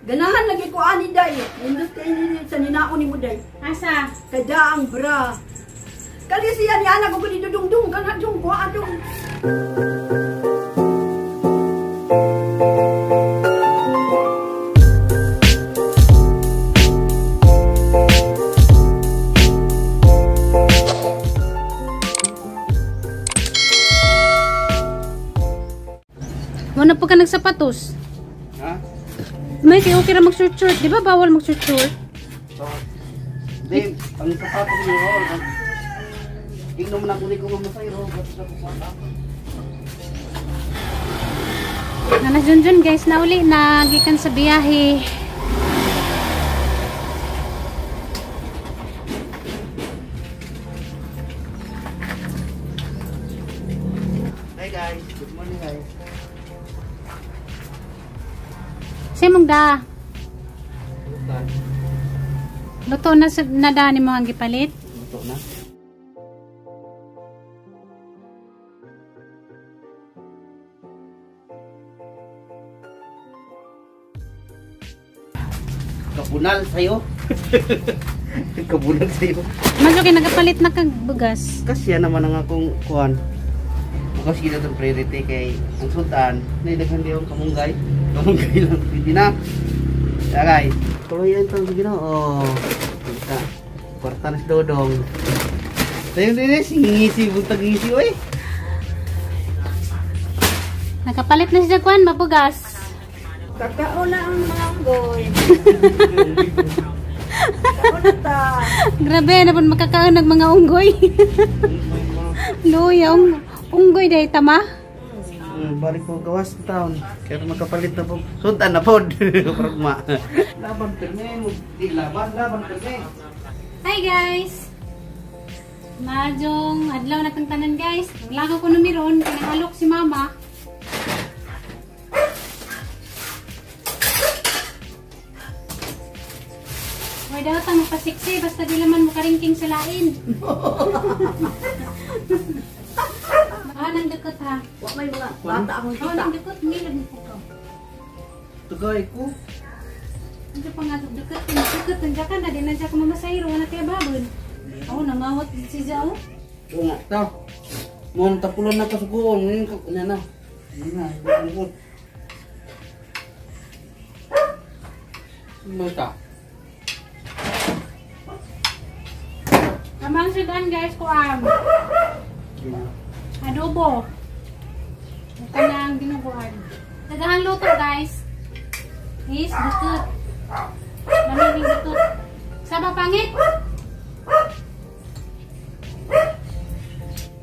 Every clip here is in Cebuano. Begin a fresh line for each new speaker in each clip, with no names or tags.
Ganahan lagi ko ani day. Nindot kay ni sa ninaon nimo day.
Asa?
Kada ang bra. Kali siya ni anak ko ni dudungdung kana dung ko adung.
Wala po ka nagsapatos.
Ha?
May kay okay ra mag-short short, di ba bawal mag-short short?
So, di, ang sapatos niyo, tingnan mo na kung ko mamasay, ro, ba't sa kusata?
Nana Junjun guys, nauli na gikan sa biyahe.
Hi guys, good morning guys.
Sa imong da? Luto na sa na da nimo ang gipalit?
Luto na. Kabunal sa'yo. Kabunal sa'yo.
Medyo kay nagapalit na kag bugas.
Kasya naman ang akong kuan. Kasi kita itong priority kay ang sultan. Nailaghan di akong kamunggay. Kamunggay lang. Hindi na. Kaya guys, tuloy yan itong Ginoo. Kita. Kwarta na si Dodong. Tayo din eh, singisi, buntag ngisi, oy.
Nakapalit na siya kuan mabugas.
Kakao na ang mga unggoy. Kakao na ta.
Grabe na pud makakaon ng mga unggoy. Luya unggoy day tama.
Balik po gawas town. Kaya makapalit na po. Sultan na po. Pragma. Laban pirme. Di laban, laban pirme.
Hi guys. Majong adlaw na tang tanan guys. Wala ko numeron, pinahalok si mama. Hoy daw tang mapasiksi basta di laman mo karingking sa lain. Ah, nang dukot ha.
Wa may mga bata akong
Oh,
kita.
nang dukot ngilab mo ko.
Tugay ko.
Ano pa nga dukot, dukot nandiyan ka na di na siya kumamasayro wala kay babon. Oh, nangawat si Zao.
Oo nga, ta. Mo tapulan na kasugoon ngayon ka na na. Yun na, yun ko. Basta.
Amang sudan guys ko am. Adobo. Kanang dinuguan. Daghan luto guys. Is dukot. Lamig dukot. Saba pangit.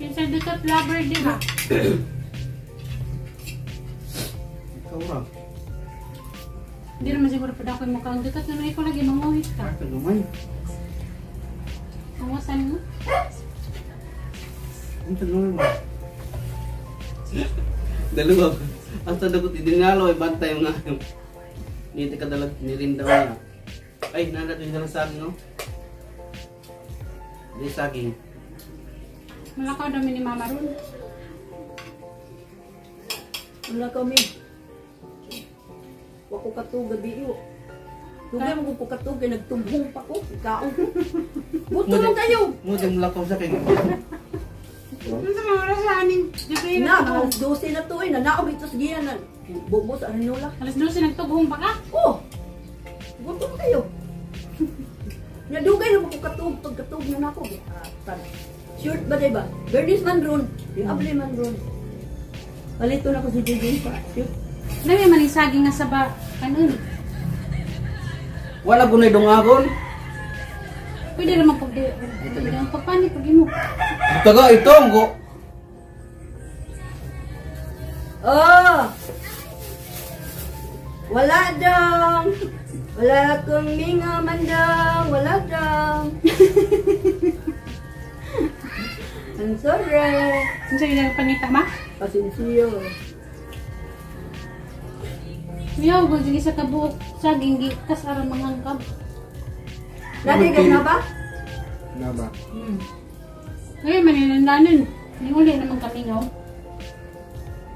Kinsa dukot lover di ba?
Ikaw ra.
Hindi naman siguro pa ako yung mukhang dukot. Naman ikaw lagi manguhit ka.
Kagamay.
Pangusan mo.
Ang tagamay ba? Dalawa. Ang sa dagot idinalo ay bantay mga niti kadalag nirinda niya. Ay, nalat yung dalang saging, no? Di saging.
Malakaw dami ni Mama ron.
Wala kami. Wa ko katug gabi yo. Dugay mo ko katug kay nagtubhong pa ko. Kaon ko. Gutom mo kayo.
Mo di mulakaw sa kay.
Ano sa mga oras sa aning? Gabi
Na, alas 12 na to eh. Nanaog ito sa giyan na. Bubo sa Arinola.
Alas 12 nagtughong pa ka?
Oh! Gutom kayo. Nadugay na mo ko katug. Pagkatug na nako. Short ba diba? Bernice man ron. Yung able man ron. Palito na ko si JJ pa. Short.
Dami man yung saging nga saba. Kanon.
Wala gunay dungagon.
Pwede naman pag di. Pwede naman pagpanit pag imo.
Taga ito mo.
Oh! Wala dong. Wala kong minga mandang. Wala dong. I'm sorry.
Ano sa ilang pangita ma?
Pasensyo.
Miyaw, kung sige sa kabuok saging gi kas aron manghangkab.
Dati ka na ba?
Na ba?
Ngayon manilandanan. Ni uli naman kami ngaw.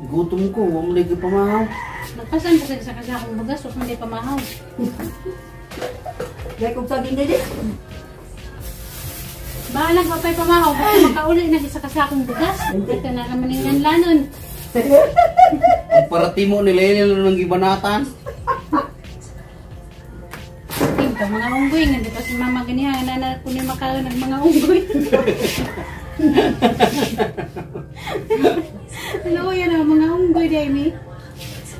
Gutom ko, wa mo lagi pamahaw.
Nagpasan pa sa kasakong bugas ug hindi pamahaw.
Dahil kung saging dili.
Bahalag pa pa'y pamahaw, basta makauli na sa kasakong bugas. Ito na naman yung lanon.
Ang parati mo nila yun ng gibanatan.
Tingka, mga unggoy. Nga di pa si mama ganiha, na kunin makaon ng mga unggoy. Ano yan ang mga unggoy, Demi?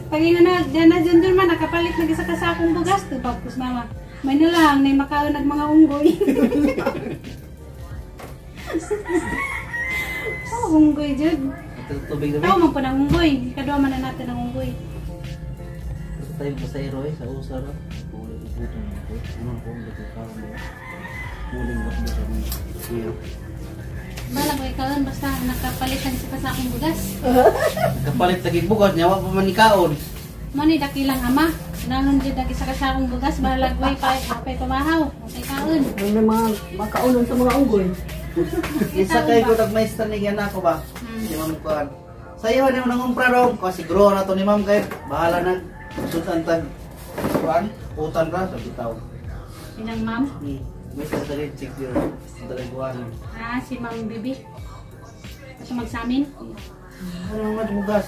Pag ingon na, dyan na dyan dyan man, nakapalit na sa kasakong bugas. Tapos mama, may na lang, na makaon ng mga unggoy. Oh, unggoy, jud.
Ito tubig na
Tao man po ng unggoy. Ikaduha man na natin ang unggoy.
Sa tayo ba sa eh, sa usara.
Balag ko ikaw basta nakapalitan sa kasakong bugas.
Kapalit sa bugas niya, wa pa man ikaon.
Mani dakilang ama. Nahon jud lagi sa kasakong bugas, balag way pa pay pamahaw. Kay kaon.
Ano mga makaunon sa mga unggoy.
Isa kay ko nagmaestra ni yan ako ba? Ni ma'am kuan. Sayo ni mo nang umpra ro, kasi siguro na to ni ma'am kay bahala na sultan tag kuan, utan ra sa bitaw.
Sinang ma'am?
Maestra sa check zero. Dalay kuan.
Ah, si Ma'am Bibi. Kasi magsamin.
Ano nga bugas?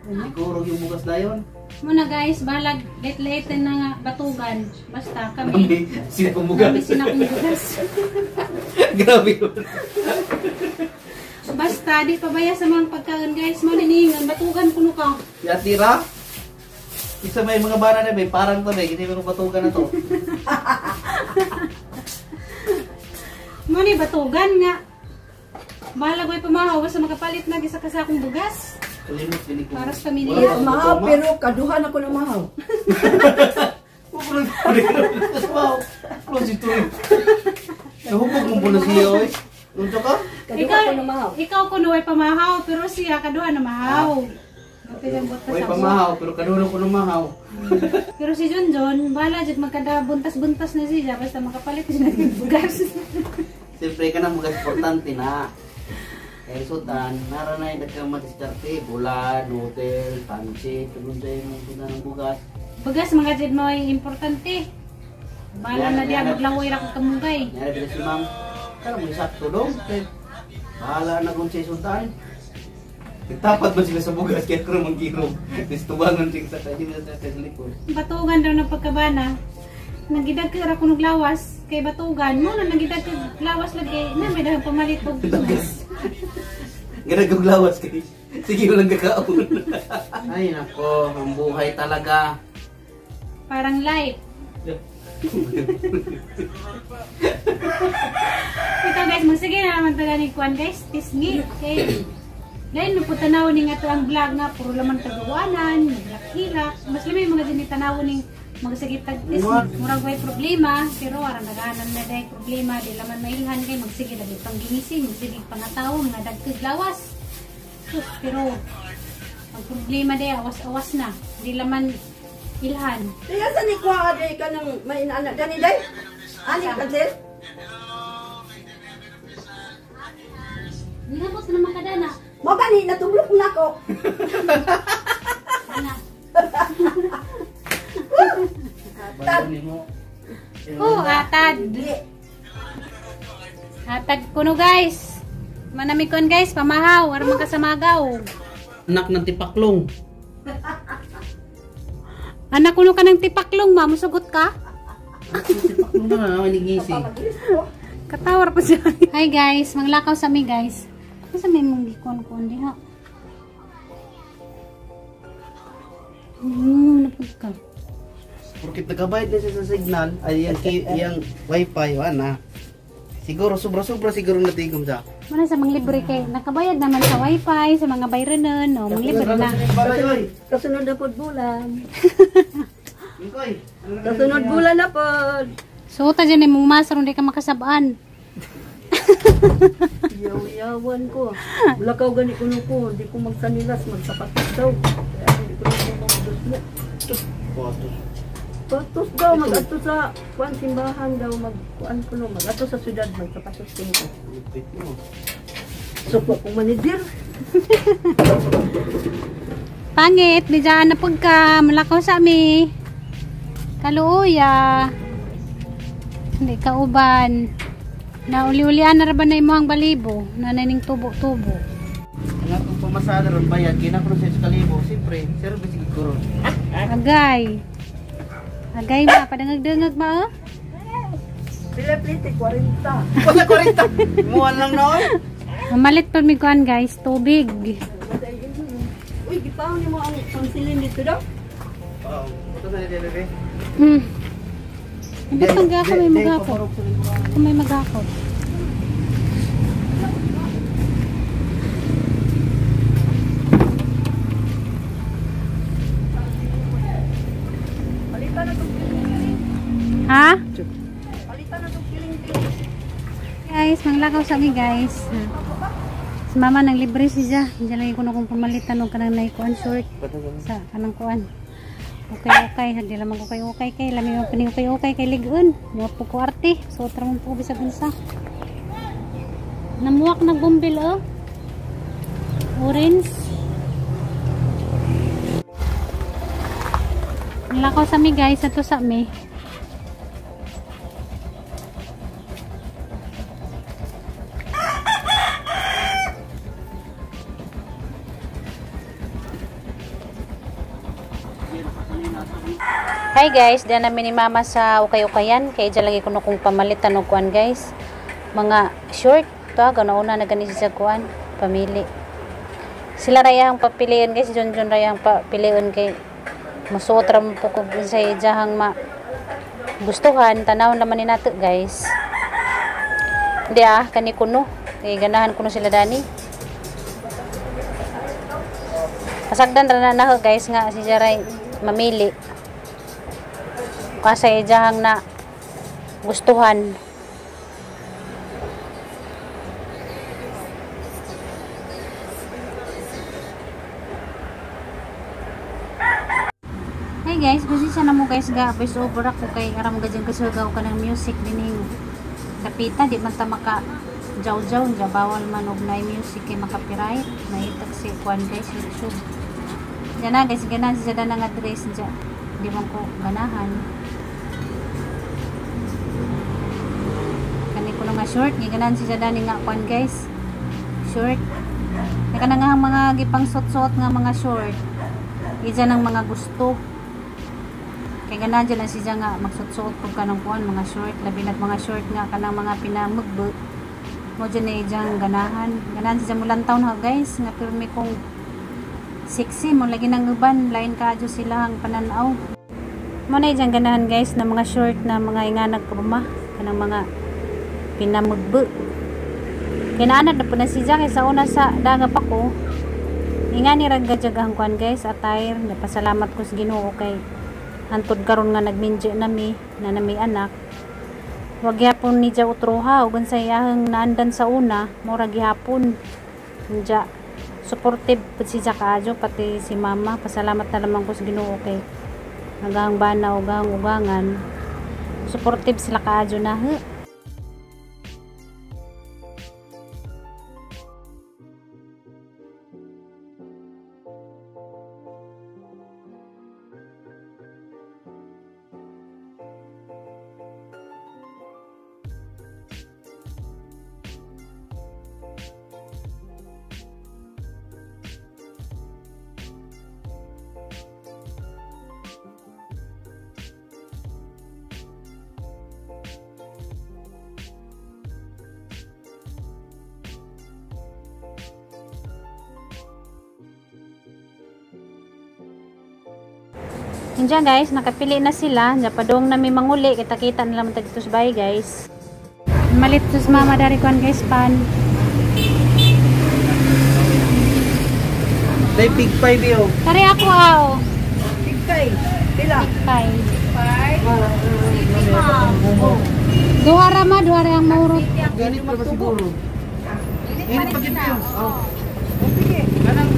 Siguro yung bugas dayon.
Muna guys, balag late-late na nga batugan. Basta kami.
Sino
Kami sinakong bugas.
Grabe yun.
Basta di pabaya sa mga pagkaon guys. Mo niningan batugan kuno ka.
Yatira. Isa may mga bana na may parang to may kasi may batugan na to.
Mo ni batugan nga. Balag way pamahaw basta makapalit na sa kasakong bugas.
Kalimot gini ko.
Para sa pamilya.
Mahaw, pero kaduhan ako ng mahaw.
Nahubog mo po na siya oy. Unsa ka?
Kaduhan ako ng mahaw.
Ikaw kuno way pamahaw pero siya kaduha na mahaw.
Way pamahaw pero kadulo ko mahaw.
Pero si Junjun, bahala jud magkada buntas-buntas na siya basta makapalit siya ng bugas.
Siyempre ka na mga importante na. Kaya sultan, nara na yung nagkang madiskarte, bulan, hotel, pansit, kung sa yung mga ng bugas.
Bugas mga jud mo ay importante. Bahala na diya maglawoy ra kog kamugay.
Nara bila si ma'am, kaya mo sakto dong. Bahala na kung siya sultan. Nagtapat ba sila sa bugas kaya kung manggirong. Nistubangan siya sa kanya sa likod.
Batugan daw ng pagkabana. Nagidagker ako ng lawas kay batugan mo na nagidagker lawas lagi na may dahil pamalit og bugas.
Ganagong lawas kay. Sige walang kakaon. Ay nako, ang buhay talaga.
Parang life. Ito guys, magsige na naman talaga ni Kwan guys. Tisngi. Kay dahil nung po tanaw ni nga to ang vlog nga, puro laman kagawanan, naglak-hilak. Mas lami mga din tanaw ning magsige tag tisngi. Murag way problema, pero arang naganan na dahil problema, di laman mailhan kay magsige lagi panggingising, magsige pangataw, mga dagkag lawas. Sus, pero ang problema day awas-awas na, di laman ilhan.
Kaya sa ni kuha day ka ng may inaanak dani day? Ani ka sir?
Nilabot na naman kadana.
Mo gani natublok na ko.
Ana.
Atad.
Oh, atad. Atad kuno guys. Manami kon guys, pamahaw, aron magkasamagaw.
Anak ng tipaklong.
Anak kuno ka ng tipaklong, ma, musugot ka?
Tipaklong na naman gising.
Katawar pa siya. Hi guys, manglakaw sa mi guys. Asa may mong gikon-kon diha? Napag ka.
Porkit nagkabayad na siya sa signal, ay yung wifi, wala. Siguro, sobra-sobra siguro natigom siya.
Muna sa mga libre kay nakabayad naman sa wifi, sa mga bayranon, no, mga libre na.
Kasunod na pod bulan. Kasunod bulan na pod.
So, ta dyan ay mong masar, hindi ka makasabaan.
Yaw-yawan ko. Wala ka gani kuno ko, hindi ko magsanilas, magsapatos daw. Kaya hindi ko na mo. Patos daw, mag-ato sa kuan simbahan daw, mag kuan kuno, mag-ato sa syudad, magsapatos kuno ko. Suko kong manager.
Pangit, bidyan na pagka malakaw sa ami. Kaluoya. Hindi kauban. Nauli-ulian na ra ba na imo ang balibo? Nanay ning tubo-tubo.
Ang akong pamasada ron bayad kay na sa kalibo, siyempre, service gid ko ron.
Agay. Agay ba padangag-dangag ba? Oh?
Pila plate, 40.
Wala 40. Muwan lang na oy.
Mamalit pa mi kuan guys, tubig.
Uy, gipaon nimo ang pangsilin dito daw.
Oo, ito sa nila bebe.
Hindi pang ako may magakot. Ako may magakot.
Palitan na tong piling-piling.
Ha?
Palitan na tong piling-piling.
Guys, manglakaw sa mi guys. Si mama nang libre siya. Diyan lang ko na kung pamalitan og kanang naikuan short sa kanang kuan. Okay, okay. Hindi lamang ko kay okay kay lami man paning okay okay kay ligon. Mo po ko arte. So tra man po bisag unsa. Namuwak na bumbil oh. Orange. Manglakaw sa mi guys, ato sa mi. Hi guys, diyan namin ni mama sa ukay-ukayan. Kaya dyan lagi ko na kung pamalitan og kuan guys. Mga short to, ganauna na gani siya kuan, pamili. Sila rayang papilian guys, John John rayang papilian kay musuot ra mo po kog sa ijahang ma gustuhan, tanaw naman ni nato guys. Hindi ah, kani kuno. Kay ganahan kuno sila dani. Pasagdan ra na naho guys nga si Jaray mamili. Kasi ijahang na gustuhan. Hey guys, pasensya na mo guys ga voice over ako kay aram ga dyan kasugaw ka ng music dining kapita di man ta maka jaw-jaw ja bawal man og naay music kay makapiright naitag si kuan guys YouTube. Diyan na guys, ganahan siya na nga dress dyan. Di man ko ganahan. Kani ko nga short, giganahan siya dani nga kuan guys. Short. Kaya na nga ang mga gipang suot-suot nga mga short. Ija ng mga gusto. Kaya ganahan dyan lang siya nga magsuot-suot pag kanang kuan mga short, labi na't mga short nga kanang mga pinamugbo. Mo dyan na ijang ganahan. Ganahan siya mulantaw na guys, nga pirmi kong sexy mo lagi nang uban, lain kaadyo sila ang pananaw. Mo na ijang ganahan guys na mga short na mga inganag kurma, kanang mga pinamugbo. Kinaanad na po na siya kay sa una sa daga pa ko. Ingani ra gadyag ang kuan guys, attire. Napasalamat ko sa Ginoo kay antud karon nga nagminjo nami na nami anak. Wag gyapon ni ja utroha ug unsay ahang naandan sa una, mura gihapon. Nja supportive pud si ja kaadyo pati si mama. Pasalamat na lamang ko sa Ginoo kay hanggang bana ug ang ugangan. Supportive sila kaadyo na. Diyan guys, nakapili na sila. Diyan padong na may manguli. Kita-kita na lang dito sa bahay guys. Malit sa mama dari kuan guys pan.
Day pig 5 yo.
Kare ako aw.
Pig 5. Pila?
Pig 5. Duha ra ma, duha ra ang maurot.
Ganit pa ba siguro? Init pa gid yo. Oh.
Sige.
Kanang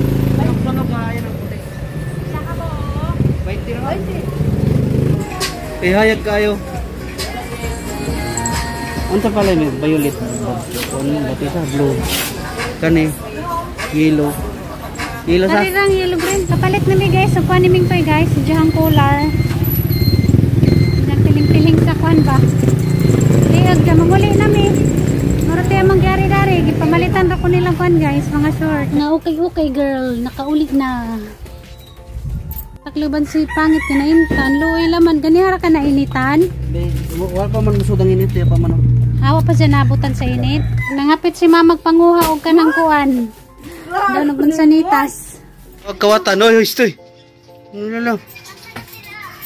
sunog nga ayan ang puti. 20 ra. 20. Eh hayag kayo. Unsa pala ni violet? Kon dati sa blue. Kani. Yellow. Yellow sa.
Kari lang yellow green. Kapalit na mi guys. So kuan ni Ming Toy guys. Diyang color. Diyang piling-piling sa kuan ba. Liyag dyan. Manguli na mi. Mura tayo mangyari dari. Gipamalitan ra ko nilang kuan guys. Mga short. Na okay okay girl. Nakauli na. Takluban si pangit kinaintan. Luoy laman. Ganihara ka na initan.
Be, wala pa man musod ang init, ya pa man.
Hawa pa siya nabutan sa init. Nangapit si mama magpanguha og kanang kuan. Daw nagmansanitas.
Wag kawatan, oy, oy, stoy. Ano lang.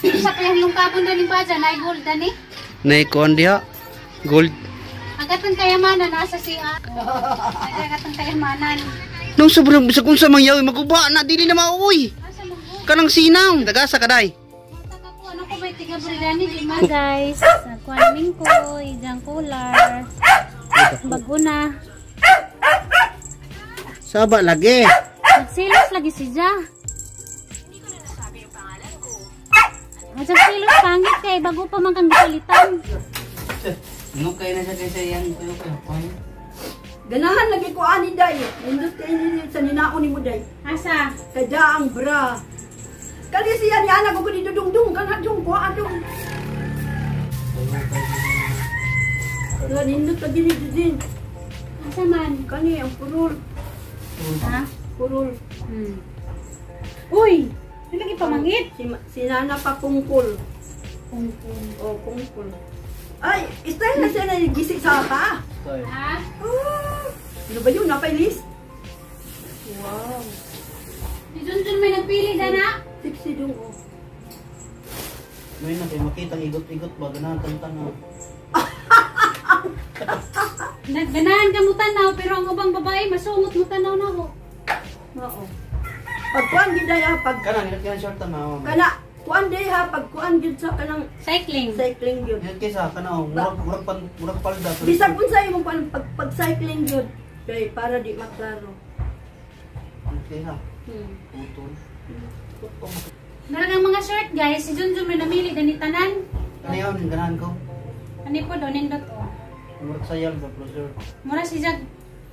Sa kayang lungkabon na ba dyan, ay gold ani.
Nay kuan diha. Gold.
Agatang kayamanan nasa siya. Ay agatang kayamanan.
Nung sobrang bisag unsa man yaw maguba na dili na mauoy.
Asa mo go?
Kanang sinaw, tagasa kaday.
Mataka ko ano ko ba tiga buridani di ma guys. Kuan mingko, ijang cooler. Bago na.
Saba lagi.
Nagsilos lagi si Ja. Nagsilos pangit kay bago pa man kang gipalitan.
Nukay na siya kaysa yan kayo kayo.
Ganahan lagi ko ani day. Nindot kay ni sa ninaon nimo day.
Asa?
Kay daang bra. Kali siya ni anak ko dito dungdung kana dung kuha dung. Wala nindot lagi ni din.
Asa man?
Kani ang purul,
Ha?
purul.
Uy! Ano lagi pamangit?
Si Nana pa pungkol.
Kungkung.
O pungkol. Ay, style na siya na gisi sa pa.
Ha?
Ah, ano ba yun? Napailis? Wow.
Si Junjun may nagpili dana.
Sexy dong oh.
May na kay makita ang igot-igot ba ganahan tan-tan.
Nagganahan ka mo tanaw pero ang ubang babae masungot mo tanaw na ko.
Oo. Pag kuan gid ay ha, pag
Kana nilak yan short na.
kana kuan day ha, pag kuan gid sa kanang
Cycling.
cycling gyud.
Yan kaysa kana oh, murag murag pan murag palda.
Bisag unsa imong kuan pag cycling gyud kay para di maklaro.
Kaysa putol.
Meron ang mga shirt guys, si Junjun may namili dani tanan.
Kana yun ganahan ko.
Ani po daw nindot oh.
Murag sayal ba closer.
Mura si Jag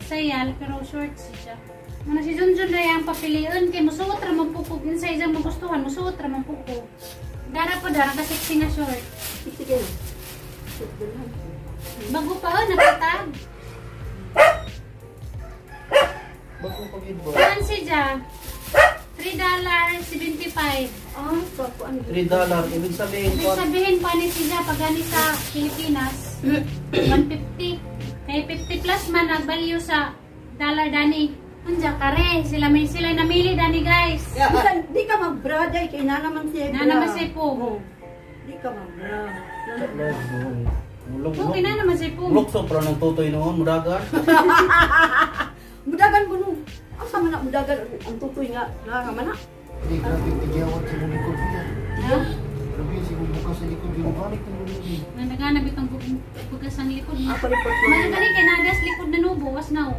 sayal pero short si siya. Muna si Junjun na ang papilion kay musuot ra man pukog insay jang magustuhan musuot ra man pukog. Dara po dara ka sexy nga short.
Sexy kayo.
Bago pa oh nakatag.
Bago pa gid ba?
Kuan si Ja? $3.75.
Ah, sa kuan
$3 ibig sabihin
Ibig
ko
sabihin pa ni si Ja pag gani sa Pilipinas, 150. Kay 50 plus man ang value sa dollar dani. Unja kare, sila may sila namili dani guys.
Bisan di ka magbra day kay na naman siya.
Na naman siya po.
Oo. Di ka magbra.
Mulog.
Okay na naman si po.
Mulog so pero nang tutoy noon mudagan.
Mudagan ko no. Asa man na mudagan ang tutoy nga nga man na.
Di grabe tigyawat sa mong likod niya.
Ha?
Grabe si mong bukas sa likod yung balik ng likod.
Nagana bitong bugas ang likod.
Ako report ko.
Mana kani kay nagas likod na nubo, was na oh.